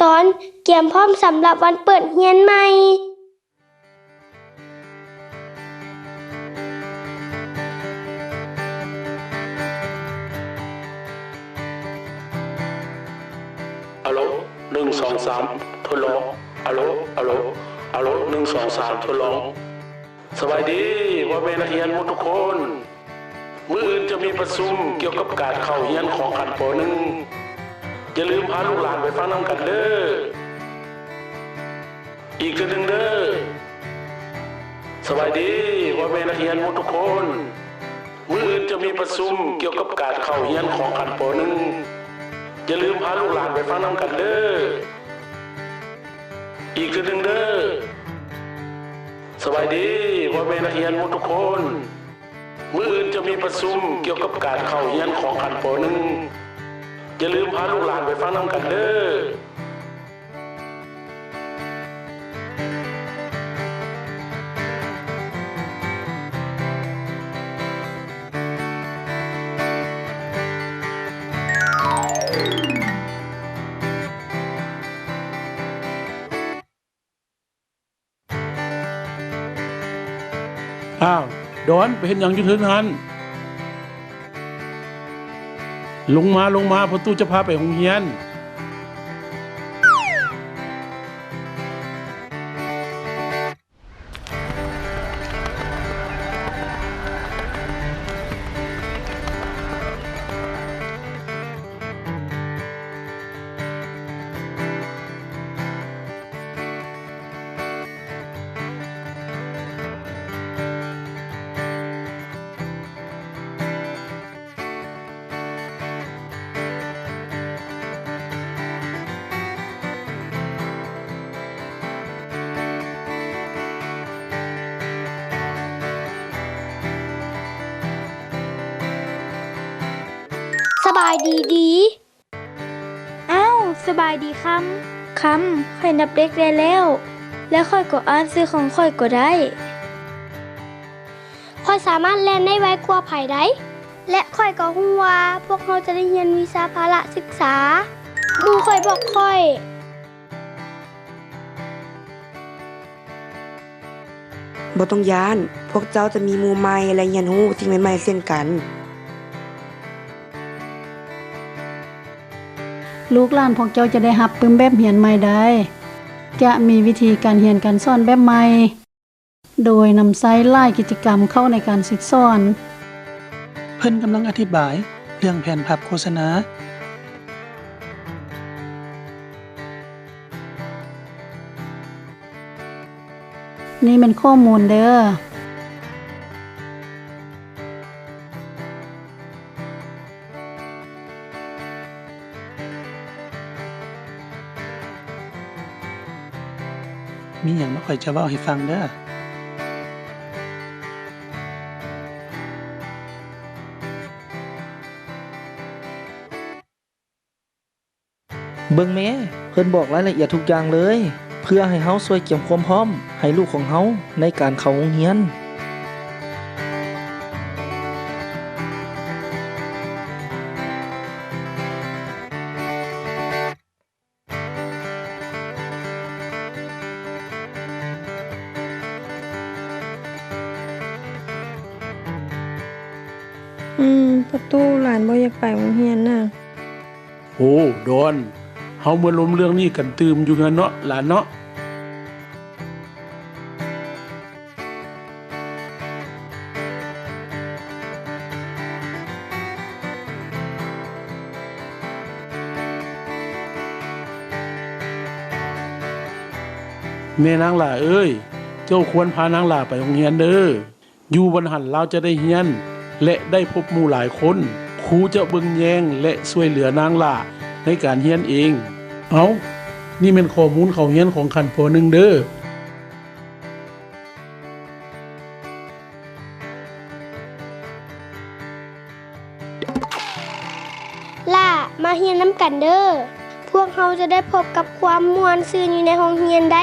ຕອນກຽມພ້ອມສຳລັບວັນເປີດຮຽນໃໝ່. ອາໂລ ໜຶ່ງ ສອງ ສາມ ທົດລອງ. ອາໂລ ອາໂລ ອາໂລ ໜຶ່ງ ສອງ ສາມ ທົດລອງ. ສະບາຍດີພໍ່ແມ່ນັກຮຽນໝົດທຸກຄົນ. ມື້ອື່ນຈະມີປະຊຸມກ່ຽວກັບການເຂົ້າຮຽນຂອງຂັ້ນ ປໍໜຶ່ງ. ຢ່າລືມພາລູກຫຼານໄປຟັງນຳກັນເດີ້. ອີກເທື່ອໜຶ່ງເດີ້. ສະບາຍດີພໍ່ແມ່ນັກຮຽນໝົດທຸກຄົນ. ມື້ອື່ນຈະມີປະຊຸມກ່ຽວກັບການເຂົ້າຮຽນຂອງຂັ້ນ ປໍໜຶ່ງ. ຢ່າລືມພາລູກຫຼານໄປຟັງນຳກັນເດີ້. ອີກເທື່ອໜຶ່ງເດີ້. ສະບາຍດີພໍ່ແມ່ນັກຮຽນໝົດທຸກຄົນ. ມື້ອື່ນຈະມີປະຊຸມກ່ຽວກັບການເຂົ້າຮຽນຂອງຂັ້ນ ປໍໜຶ່ງ. ຢ່າລືມພາລູກຫຼານໄປຟັງນຳກັນເດີ້. ອ້າວ ດອນ ໄປເຮັດຫຍັງຢູ່ເທິງຫັ້ນ? ລົງມາ ລົງມາ ພໍ່ຕູ້ຈະພາໄປໂຮງຮຽນ. ສະບາຍດີດີ. ອ້າວ ສະບາຍດີຄຳ. ຄຳ, ຂ້ອຍນັບເດັກໄດ້ແລ້ວ ແລະ ຂ້ອຍກໍອ່ານຊື່ຂອງຂ້ອຍກໍໄດ້. ຂ້ອຍສາມາດແລ່ນໄດ້ໄວກວ່າໃຜໃດ ແລະ ຂ້ອຍກໍຮູ້ວ່າພວກເຮົາຈະໄດ້ຮຽນວິຊາພະລະສຶກສາ. ໝູ່ຂ້ອຍບອກຂ້ອຍ. ບໍ່ຕ້ອງຢ້ານ, ພວກເຈົ້າຈະມີໝູ່ໃໝ່ ແລະ ຮຽນຮູ້ສິ່ງໃໝ່ໆເຊັ່ນກັນ. ລູກຫຼານພວກເຈົ້າຈະໄດ້ຮັບປຶ້ມແບບຮຽນໃໝ່ໄດ້. ຈະມີວິທີການຮຽນການສອນແບບໃໝ່ ໂດຍນຳໃຊ້ຫຼາຍກິດຈະກຳເຂົ້າໃນການສຶກສອນ. ເພິ່ນກຳລັງອະທິບາຍເລື່ອງແຜນພາບໂຄສະນາ. ນີ້ແມ່ນຂໍ້ມູນເດີ້. ມີຫຍັງມາ ຂ້ອຍຈະເວົ້າໃຫ້ຟັງເດີ້. ເບິ່ງແມ້, ເພິ່ນບອກລາຍລະອຽດທຸກຢ່າງເລີຍ ເພື່ອໃຫ້ເຮົາຊ່ວຍກຽມຄວາມພ້ອມໃຫ້ລູກຂອງເຮົາໃນການເຂົ້າໂຮງຮຽນ. ອືມ, ພໍ່ຕູ້, ຫຼານບໍ່ຢາກໄປໂຮງຮຽນນະ. ໂອ້ ດອນ, ເຮົາມາລົມເລື່ອງນີ້ກັນຕື່ມຢູ່ເຮືອນເນາະ ຫຼານເນາະ. ແມ່ນາງຫຼ້າເອີຍ, ເຈົ້າຄວນພານາງຫຼ້າໄປໂຮງຮຽນເດີ້. ຢູ່ບ່ອນຫັ້ນລາວຈະໄດ້ຮຽນ ແລະ ໄດ້ພົບໝູ່ຫຼາຍຄົນ. ຄູຈະເບິ່ງແຍງ ແລະ ຊ່ວຍເຫຼືອນາງຫຼ້າໃນການຮຽນເອງ. ເອົາ, ນີ້ແມ່ນຂໍ້ມູນເຂົ້າຮຽນຂອງຂັ້ນ ປໍໜຶ່ງ ເດີ້. ຫຼ້າ, ມາຮຽນນຳກັນເດີ້. ພວກເຮົາຈະໄດ້ພົບກັບຄວາມມ່ວນຊື່ນຢູ່ໃນໂຮງຮຽນໃດ.